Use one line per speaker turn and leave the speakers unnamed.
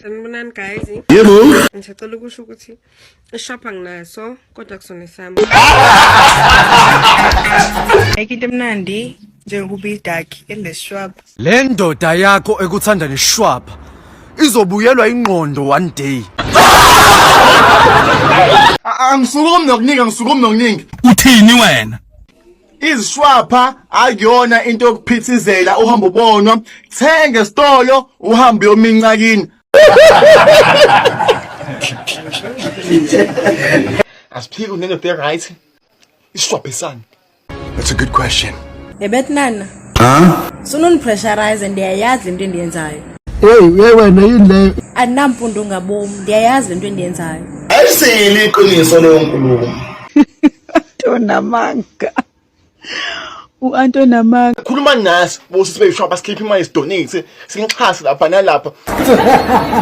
Sanibonani guys.
Yebo.
Ngisacela ukusho ukuthi ishop anginaso kodwa kusona sami.
Ayikho into emnandi njengokuba idakhi enesishwapha.
Le ndoda yakho ekuthanda neshwapha izobuyelwa ingqondo one day.
Angisukumi nokuningi, angisukumi nokuningi.
Uthini wena?
Izishwapha akuyona into yokuphithizela uhamba ubonwa. Thenga esitolo uhambe uyominca kini. Asiphiki unendoda e-right. Isishwaphisane.
That's a good question.
Yebetnana. Sunundipressurize, ndiyayazi le nto endiyenzayo.
Hey, hey wena, yini leyo?
Andinamfundo ngabom, ndiyayazi le nto endiyenzayo.
Ayisile iqiniso leyo nkulumo.
Antonamanga. U-Antonamanga.
Khuluma nasi bosisi beyishwapha, sikhiphe imali, sidonate, sinixhase lapha nalapha.